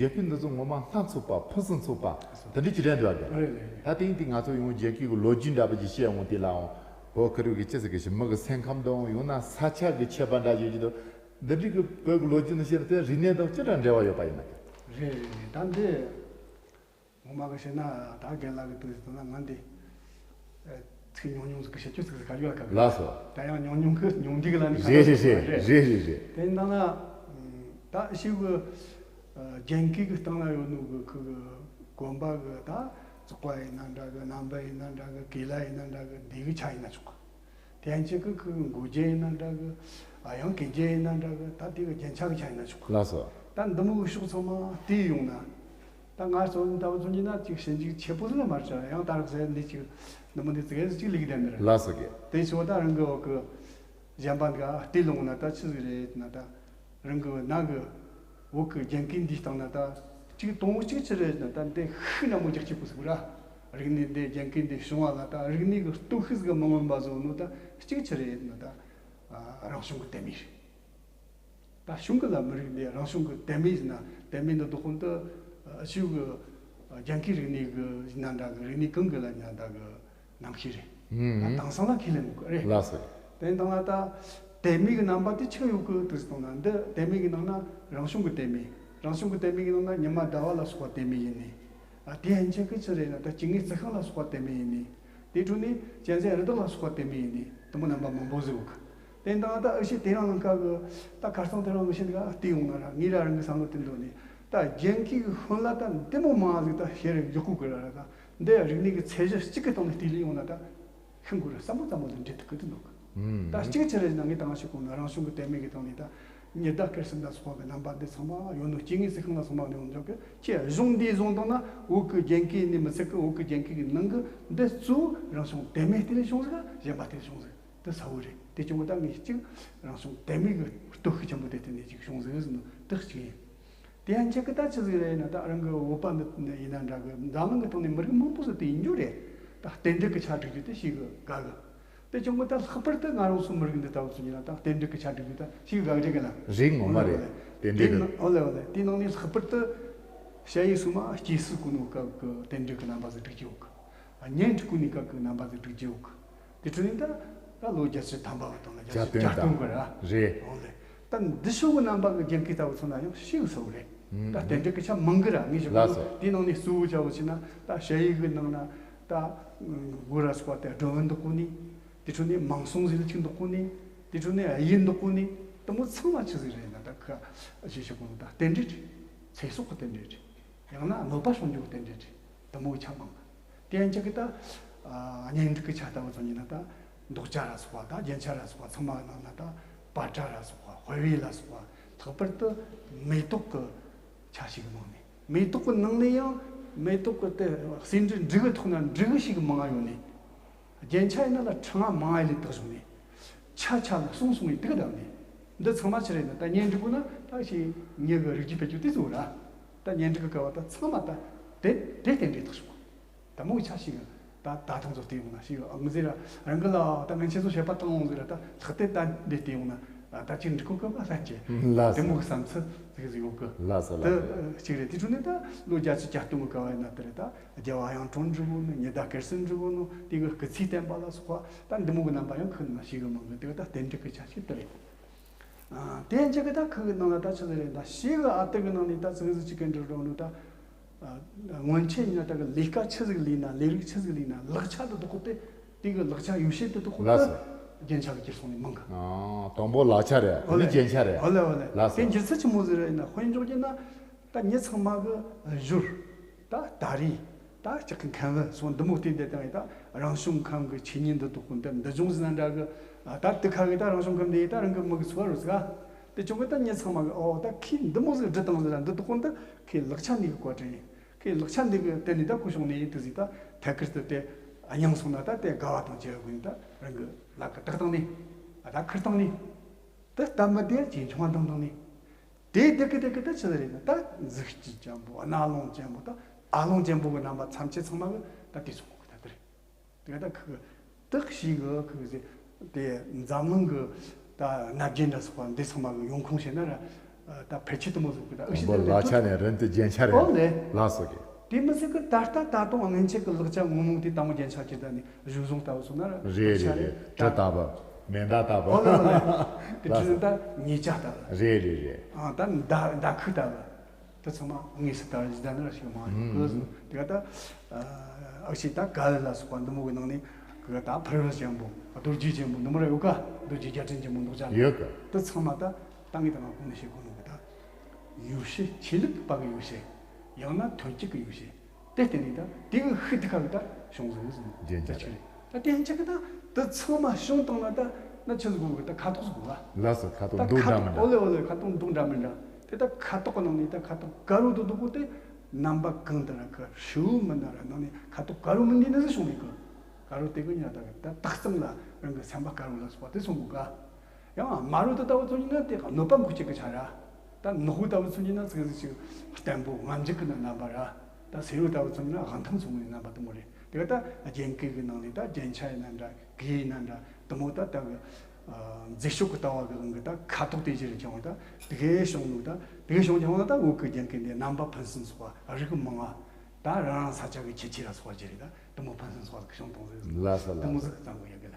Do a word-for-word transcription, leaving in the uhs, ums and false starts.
རྒྱལ་ཁབ་འདི་ཚོ་ངོ་མ་སྣ་ཚོགས་པ་ཕུན་སུམ་ཚོགས་པ་དེ་འདྲ་ཅིག་རེད་འདུག་ཨ། རེད་རེད། ད་དེ་ཡིན་དུས་ང་ཚོ་ཡང་རྒྱལ་ཁབ་ཀྱི་ལོ་རྒྱུས་འདྲ་པོ་ཅིག་བཤད་འོང་དུས་ལའང་བོད་ཁ་རུ་གི་ཅི་ཟེར་གི་ཞིག་མི་གི་སེམས་ཁམས་དང་ཡང་ན་ས་ཆ་གི་ཁྱད་པར་འདྲ་ཡོད་ཀྱི་འདུག་འདི་འདྲའི་གི་བོད་ཀྱི་ལོ་རྒྱུས་ནང་བཤད་ན་དེ་རིག་གནས་དང་ཅི་འདྲ་འབྲེལ་བ་ཡོད་པ་ཡིན་ན། རེད་རེད་རེད། ད་འདི་ངོ་མ་གི་བཤད་ན་ད་རྒན་ལགས་ཀྱི་དུས་སུ་ན་ང་འདི་ཚིག་ཉུང་ཉུང་ཟིག་གི་བཤད་རྒྱུ་ཚིག་ཟིག་ག་ཡོད་ལ་ག་གི། ལགས་སོ། ད་ཡང་ཉུང་ཉུང་གི་ཉུང་འདི་གི་ལ་ནི་རེད་རེད་རེད་རེད་རེད་རེད། དེ་ཡིན་ད་ན་ད་ཤིག་གི་རྒྱན་གོས་གི་སྟེང་ལ་ཡོད་ནོ་གི་ཁུ་གི་གོན་པ་གི་ད་བཙོག་པ་ཡིན་ན་འདྲ་གི། རྣམ་པ་ཡིན་ན་འདྲ་གི། གོས་ལྭ་ཡིན་ན་འདྲ་གི། འདི་གི་ཆ་ཡིན་ན་ཆོག་གི། དེ་ཡན་ཆད་ཀྱི་ཁུ་མགོ་རྒྱན་ཡིན་ན་འདྲ་གི། ཨ་ཡང་གོས་རྒྱན་ཡིན་ན་འདྲ་གི། ད་དེ་གི་རྒྱན་ཆ་གི་ཆ་ཡིན་ན་ཆོག་གི། ལགས་སོ། ད་འདི་མོ་གི་ཕྱོགས་ཚང་མ་བལྟས་ཡོང་ན། ད་ང་ཚོ་ལྟ་བུ་ཚོ་ཡིན་ན་ཅིག་ཞིབ་འཇུག་ཆེ་པོ་ཟིག་ལ་མ་བྱས་ཡང་ད་རག་ཟེར་འདི་ཅིག་འདི་མོ་འདི་ཙི་གེ་ཟིག་ཅིག་ལིག་བསྡད་ནི་རེད། ལགས་སོ་གི། དེ་ཚོ་ད་རང་གི་འོག་གི་གཞན་པ་འདི་ག་བལྟས་ལོང་ན་ད་ཆི་ཟིག་རེད་ན། ད་རང་གི་ནང་གི་འོག་གི་རྒྱན་གོས་འདིའི་སྟེང་ན་ད་གཅིག་དང་པོ་གཅིག་ཆི་རེད་ན། ད་འདི་ཤུགས་ན་མོ་རྒྱག་ཆེ་པོ་ཟིག་ར། རིག་གནས་འདི་རྒྱན་གོས་འདི་བྱུང་བ་ལ་ད་རིག་གནས་གི་སྟོབས་ཤུགས་ཟིག་མི་མངོན་པ་བཟོ་ནོ་ད་གཅིག་ཆི་རེད་ན། ད་རང་བྱུང་གི་དད་མོས་རེད། ད་གཞུང་གི་ལ་མི་རིགས་འདི་རང་བྱུང་གི་དད་མོས་ཟེར་ན། དད་མོས་འདི་དོ་དགོང་དུ་ཨ་ཤུ་གི་ཨ་རྒྱན་གོས་རིག་གནས་གི་ཡིན་ན་འདྲ་གི། རིག་གནས་གང་གི་ལ་ཡིན་ན་འདྲ་གི་རྣམ་ཤེས་རེད། ཨུམ། ད་དེང་སང་ལ་ཁས་ལེན་དགོས་གི་རེད། ལགས་སོ། དེ་དང་ལ་ད་དད་མོས་གི་རྣམ་པ་དེ་ཆི་ཡོད་གི་དུས་སུ་བཏང་ན། འདི་དད་མོས་གི་ནང་ན་རང་བྱུང་གི་དད་མོས། རང་བྱུང་གི་དད་མོས་གི་ནང་ན་ཉི་མ་ཟླ་བ་ལ་སོགས་པ་དད་མོས་ཡིན་ནི། ཨ་དེ་ཡན་ཆད་གི་ཆི་རེད་ན། ད་སྐྱེ་དངོས་རྩི་ཤིང་ལ་སོགས་པ་དད་མོས་ཡིན་ནི། དེ་འཕྲོ་ནས་གཅན་གཟན་རི་དྭགས་ལ་སོགས་པ་དད་མོས་ཡིན་ནི། དེ་མོ་རྣམ་པ་མང་པོ་ཟིག་ཡོད་གི། དེ་འདྲ་ད་ཨུ་ཤི་དེ་རང་ལ་ཁ་གི་ད་ཁ་སང་དེ་རང་ལ་ཤི་འདི་ག་བལྟས་ཡོང་ན་ར། ངས་ར་རང་གི་བསམ་བློ་དེ་འདོད་ནས། ད་རྒྱན་གོས་གི་ཤུན་ལ་ད་འདི་མོ་མང་ཟིག་ད་ཤེས་རེ་ཡག་གོ་གི་ར་ར། ད་འདི་རིག་གནས་གི་ཚད་གཞི་གཅིག་གི་སྟེང་ནས་བལྟས་ལས་ཡོང་ན་ད་ཤིན་གོ་ར་བསམ་བློ་ཙམ་མོ་ཟིག་འདྲེ་ཐུབ་གི་དེ་འདོད་གི། ད་གཅིག་ཆི་རེད་ན། ངས་ད་ང་ཞིག་གོ་ན་རང་བྱུང་གི་དད་མོས་གི་སྟེང་ནས་ད་ཉི་ཟླ་སྐར་གསུམ་ལ་སོགས་པ་གི་རྣམ་པ་འདི་ཚང་མ་ཡོད་ནོ། སྐྱེ་དངོས་རྩི་ཤིང་ལ་སོགས་པ་ནས་ཡོང་འཇོག་གི་ཁྱེད་གཞུང་འདིའི་བཟུང་བཏང་ན། འོག་གི་རྒྱན་གོས་ནས་མི་ཚད་གི། འོག་གི་རྒྱན་གོས་གི་ནང་གི་འདི་གཙོ་བོ་རང་བྱུང་དད་མོས་དེ་ལས་བྱུང་ཟིག་ག་གཞན་པ་དེ་ལས་བྱུང་ཟིག་དེ་གསལ་བོ་རེད། དེ་ཅུང་གི་ད་ངས་གཅིག་རང་བྱུང་དད་མོས་ཀྱི་སྟོབས་ཤུགས་ཆེན་པོ་དེ་དེ་ནས་ཅིག་བྱུང་ཟིག་ཟེར་ནོ་དེ་གཅིག་ཡིན། དེ་ཡང་གཅིག་གི་ད་ཆི་ཟིག་རེད་ན། ད་རང་གི་བོད་པ་འདི་ཡིན་ན་འདྲ་གི། འཛམ་གླིང་གི་ཐོག་ནས་མི་རིགས་མང་པོ་ཟིག་དེ་ཡིན་རྒྱུ་རེད། ད་རྟེན་འབྲེལ་གི་ཆ་སྒྲིག་རྒྱུ་དེ་ཞེ་གི་དགའ་གི། དེ་ཅུང་གི་ད་ལྷག་པར་དུ་ང་རང་ཚོ་མི་རིགས་འདི་ལྟ་བུ་ཚོ་ཡིན་ན་ད་རྟེན་འབྲེལ་གི་ཆ་སྒྲིག་རྒྱུ་ད་ཞེ་གི་དགའ་གི་རེད་གི་ལ། རིགས་ངོ་མ་རེད། རྟེན་འབྲེལ་གི། ཨོ་ལེ་ཨོ་ལེ། དེ་ནང་ནས་ལྷག་པར་དུ་ཞ་ཡི་སུ་མ་སྐྱེས་སུ་གོ་ནོ་སྐབས་གི་རྟེན་འབྲེལ་གི་རྣམ་པ་ཟིག་སྒྲིག་རྒྱུ་ཡོད་གི། གཉེན་སྒྲིག་གོ་ནི་སྐབས་ཀྱི་རྣམ་པ་ཟིག་སྒྲིག་རྒྱུ་ཡོད་གི། དེ་འཕྲོ་ནས་ད་ད་ལོ་བརྒྱད་ཅུ་ཐམ་པ་བ་དང་ལ་བརྒྱད་ཅུ་གྱ་སྟོང་གི་ར། རེད། འོང་ལེ། ད་འདི་ཤོག་གི་རྣམ་པ་གི་རྒྱན་གོས་ལྟ་བུ་ཚོ་ན་ཡང་ཤིན་གསལ་བོ་རེད། ད་རྟེན་འབྲེལ་གི་ཆ་མང་གི་ར། ངས་ཞུ་གི། ལགས་སོ། དེའི་ནང་ནས་གཙོ་བོ་ཆ་བོ་ཆེ་ན་ད་ཞ་ཡི་གི་ནང་ན་ད་མགོ་ར་སོགས་པ་དེ་སྒྲོན་འདོགས་གོ་ནི། དེ་འཕྲོ་ནས་མང་སྲོང་ཟིག་ལ་ཅིག་འདོགས་གོ་ནི། དེ་འཕྲོ་ནས་གཡས་འདོགས་གོ་ནི། དེ་མོ་ཚང་མ་ཆི་ཟིག་རེད་ན། ད་ཁ་ཞེས་ཞུ་གོ་ནོ་ད་རྟེན་འབྲེལ་རེད། ཚེ་སྲོག་གི་རྟེན་འབྲེལ་རེད། ཡང་ན་གནོད་པ་སྲུང་རྒྱུ་གི་རྟེན་འབྲེལ་རེད། དེ་མོ་གི་ཆ་མང་གི། དེ་ཡན་ཆད་ཀྱི་ད་ཨ་གཉེན་སྒྲིག་གི་ཆ་ལྟ་བུ་ཚོ་ཡིན་ན་ད་འདོགས་ཆ་ར་སོགས་པ། ད་རྒྱན་ཆ་ར་སོགས་པ་ཚང་མ་གི་ནང་ན་ད་པ་ཏྲ་ར་སོགས་པ། དཔེ་བེ་ལ་སོགས་པ། ལྷག་པར་དུ་མེ་ཏོག་གི་ཆ་ཞིག་མང་ནས། མེ་ཏོག་གི་ནང་ནས་ཡང་མེ་ཏོག་གི་དེ་ཟེའུ་འབྲུ་འབྲུ་གི་ཐོག་ན་འབྲུ་གུ་ཞིག་མང་ཡོད་ནས། རྒྱན་ཆ་ཡིན་ན་ལ་ཕྲེང་བ་མང་ཡ་ལས་དག་བྱུང་ནས། ཆ་ཆ་ལ་གསུང་གསུང་ཡི་དུག་བསྡམས་ནས། འདི་ཚང་མ་ཆི་རེད་ན། ད་གཉེན་སྒྲིག་དགོས་ན་ད་ཞིག་མྱི་གི་རིགས་རྒྱུད་སྤེལ་རྒྱུ་དེ་གཙོ་བོ་ར། ད་གཉེན་སྒྲིག་གི་སྐབས་བ་ད་ཚང་མ་ད་དེ་དེ་རྟེན་འབྲེལ་དག་བྱུང་བ། ད་མོ་གི་ཆ་ཞིག་ད་ད་ཐང་ཚོ་བལྟས་ཡོང་ན་ཞིག་ཨ་ངུ་ཟེར་ར། རང་གི་ལ་ད་ངན་ཆེ་ཚོ་བཤད་པ་བཏང་ཡོང་ཟེར་ར། ད་ལྷག་དེ་ད་འདི་བལྟས་ཡོང་ན་ད་ཅིག་འགྲིག་གོ་གི་བ་ལྷན་ཅེ། ལགས་སོ། དེ་མོ་གི་བསམ་ཚུལ་ཟིག་ཟིག་ཡོད་གི། ལགས་སོ། ལགས་སོ། དེ་གཅིག་རེད། དེ་འཕྲོ་ནས་ད་ལོ་བརྒྱད་ཅུ་གྱ་སྟོང་གི་སྐབས་བ་ཡིན་ན་དེ་རེད། ད་རྒྱལ་བ་གཡུང་དྲུང་འབྲི་གོ་ནོ། ཉི་ཟླ་སྐར་གསུམ་འབྲི་གོ་ནོ། དེ་གི་སྐུ་ཚེའི་བསྟན་པ་ལ་སོགས་པ་ད་འདི་མོ་གི་རྣམ་པ་ཡང་ཁུ་ན་ཞིག་གི་མང་གི། དེ་གི་ད་རྟེན་འབྲེལ་གི་ཆ་ཞིག་དེ་རེད། ཨ་དེ་ཡན་ཆད་གི་ད་ཁུ་གི་ནང་ལ་ད་ཆི་ཟིག་རེད། ད་ཞིག་གི་ཨ་ཏི་གི་ནང་ནས་ད་ཙི་གི་ཟིག་ཅིག་གི་འབྲི་འགྲོ་ནོ་ད། ཨ་སྔོན་ཆད་ཡིན་ན་ད་གི་ལས་ཀ་ཆི་ཟིག་ལས་ན། ལས་རིགས་ཆི་ཟིག་ལས་ན། ལག་ཆ་དེ་དག་གོ་དེ། དེ་གི་ལག་ཆ་ཡོ་བྱད་དེ་དག་གོ་ལགས་དེ་སོ། རྒྱན་ཆ་གི་གྱེར་སོང་ནས་མང་གི། ཨ་དང་པོ་ལག་ཆ་རེད། ཨོ་ལེ། རྒྱན་ཆ་རེད། ཨོ་ལེ་ཨོ་ལེ། ལགས་སོ། དེ་འགྱུར་ཚུལ་ཆི་མོ་ཟིག་རེད་ཡིན་ན། དཔེ་འཇོག་རྒྱུ་ན་ད་མྱི་ཚང་མ་གི་གཞོར། ད་ད་རེས་ད་ལྕགས་ཀྱི་མཁན་བུ་སོགས་འདི་མོ་བལྟས་བསྡད་དང་ཡིན། ད་རང་བྱུང་ཁམས་ཀྱི་ཆོས་ཉིད་འདི་དག་གོ་འདི་འདི་ཅུང་ཟིག་ན་འདྲ་གི། ད་དེ་ཁ་གི་ད་རང་བྱུང་ཁམས་འདི་ཡིན། ད་རང་གི་མི་གི་འཚོ་བ་རོལ་ཟིག་ག། དེ་ཅུང་གི་ད་མྱི་ཚང་མ་གི་ཨོ་ད་ཁོས་འདི་མོ་ཟིག་བྲིས་བཏང་ཟིག་ར། འདི་དག་གོ་འདི་ཁོའི་ལག་ཆ་འདི་གི་བཀའ་དྲིན་ཡིན། ཁོའི་ལག་ཆ་འདི་གི་དེ་ནས་ད་གོ་བྱུང་ནས་ཡིན། དེ་ཟིག་ད་ཐད་ཀར་དུ་དེ་མྱངས་སོང་ན་ད་དེ་དགའ་བ་དང་བཅས་པ་ཡིན། ད་རང་གི་ལག་གི་བཏགས་བཏང་ནས། ཨ་ད་ཁུར་བཏང་ནས། དེ་སྟབས་མི་བདེ་ཅིག་ཆུང་བ་བཏང་བཏང་ནས། དེ་དེ་གི་དེ་གི་ད་ཆི་ཟིག་རེད་ན། ད་གཟི་བརྗིད་ཅན་པོ། རྣ་ལོང་ཅན་པོ། ད་ཨ་ལོང་ཅན་པོ་གི་རྣམ་པ་ཐམས་ཅད་ཚང་མ་གི་ད་དེ་སོང་གི་ད་དེ་རེད། དེ་ག་ད་ཁུ་གི་དག་ཞིག་གི་ཁུ་གི་ཟེ་དེ་འཛམ་གླིང་གི་ད་སྣ་བརྒྱན་འདྲ་སོགས་པ་འདི་ཚང་མ་གི་ཡོང་ཁུངས་བཤད་ན་ར། ད་ཕལ་ཆེར་དུ་མོ་ཟིག་གི་ད་ཨུ་ཤི་དེ་ལ་ལག་ཆ་ནས་རིན་དེ་རྒྱན་ཆ་རེད། ཨོ་ལེ། ལགས་སོ་གི། དེ་མི་ཟིག་གི་ད་ལྟ་ད་དུང་སྔན་ཆད་གི་ལག་ཆ་ངོ་མ་དེ་དང་པོ་རྒྱན་ཆ་ཁྱེར་ད་ནི་གཞུང་བཟུང་ལྟ་བུ་སོང་ན་རེད། རེད་རེད་རེད། གྲི་ལྟ་བུ། མེ་མདའ་ལྟ་བུ། ཨོ་ལེ་ཨོ་ལེ། དེ་གྲི་ད་ཉེས་ཆ་ལྟ་བུ། རེད་རེད་རེད། ཨ་ད་མདའ་མདའ་ཁུག་ལྟ་བུ། དེ་ཚང་མ་དངོས་སུ་ལྟ་བུ་ཞིག་ད་ནི་ར་ཞིག་མ་རེད། དེ་ག་ད་ཨུ་ཤི་ད་ག་ལ་ལ་སོགས་པ་འདི་མོ་གི་ནང་ནས་གི་ད་ཕུར་བུ་ཆེན་པོ་རྡོ་རྗེ་ཆེན་པོ་འདི་མོ་ར་ཡོད་ག་རྡོ་རྗེ་རྒྱལ་ཕྲན་ཆེན་པོ་འདུག་ཅག་ཡོད་ག་དེ་ཚང་མ་ད། ད་ངས་ད་ང་གོང་ནས་བཤད་གོ་ནོ་གི་ད། ཡོ་བྱད་ཆེ་ལུགས་པ་གི་ཡོ་བྱད། ཡང་ན་ཐོན་སྐྱེད་ཀྱི་ཡོ་བྱད། དེ་བརྟེན་ནས་ད་དེ་གི་ཤུལ་དུ་ཁ་གི་ད་བྱུང་ཟིན་ཟིན་རྒྱན་ཆ་ད་ཆི་རེད། ད་དེ་ཡན་ཆད་གི་ད་དེ་ཚང་མ་བྱུང་བཏང་ན་ད་ན་ཆི་ཟིག་དགོས་གི་ད་ཁ་དོག་ཟིག་དགོས་ག་ལགས་སོ། ཁ་དོག་ད་འདུག་ཁ་འདྲ་མི་དོག་འདྲ། ཨོ་ལེ་ཨོ་ལེ་ཁ་དོག་འདུག་འདྲ་མི་འདྲ། དེ་ད་ཁ་དོག་གི་ནང་ནས་ད་ཁ་དོག་དཀར་པོ་དེ་དུ་དགོས་དེ། རྣམ་པ་གང་ལྟར་གི་ཧྲིལ་བོ་མི་འདྲ་ར་ནང་ནས་ཁ་དོག་དཀར་པོ་མི་འདི་ནི་ཟིག་བྱུང་མེད་གི་དཀར་པོ་དེ་གི་ཉ་ད་གི་ད་དག་གཙང་ལ་རང་གི་སེམས་པ་དཀར་པོ་ལ་སོགས་པ་དེ་སོང་དགོས་ག་ཡང་དམར་པོ་དེ་ལྟ་བུ་ཚོ་ཡིན་ན་དེ་གནོད་པ་མགོ་སྐྱེ་གི་ཆ་ར། ད་ནག་པོ་ལྟ་བུ་ཚོ་ཡིན་ན་ཙིག་ཟིག་ཅིག་བརྟན་པོ་ངར་འཇིགས་ཀྱི་ནི་རྣམ་པ་ར། ད་སེར་པོ་ལྟ་བུ་ཚོ་ཡིན་ན་དབང་ཐང་ཚང་བའི་རྣམ་པ་དུ་མོ་རེད། དེ་ག་ད་རྒྱན་གོས་ཀྱི་ནང་ནས་ད་རྒྱན་ཆ་ཡིན་ན་འདྲ་གོས་ཡིན་ན་འདྲ་དུ་མོ་ད་ལྟ་གི་མཛེས་ཤོས་ཀྱི་ལྟ་བ་གི་དབང་གི་ད་ཁ་དོག་དེ་བཞིན་རེ་བྱུང་བ་ད་དེ་གའི་བྱུང་ནོ་ད་དེ་གའི་བྱུང་བྱུང་ན་ད་འོག་གི་རྒྱན་གོས་འདི་རྣམ་པ་ཕུན་སུམ་ཚོགས་པ་རིགས་མང་བ་ད་རང་རང་ས་ཆ་གི་ཁྱད་ཆོས་ལ་སོགས་པ་བརྗེ་རེད། ད་དུ་མོ་ཕུན་སུམ་ཚོགས་པ་ཟིག་བྱུང་བཏང་ཟིག་ལགས་སོ་དུ་མོ་ལགས་ཟིག་སོ། བརྩམས་གི་ཡོད་གི་ལ།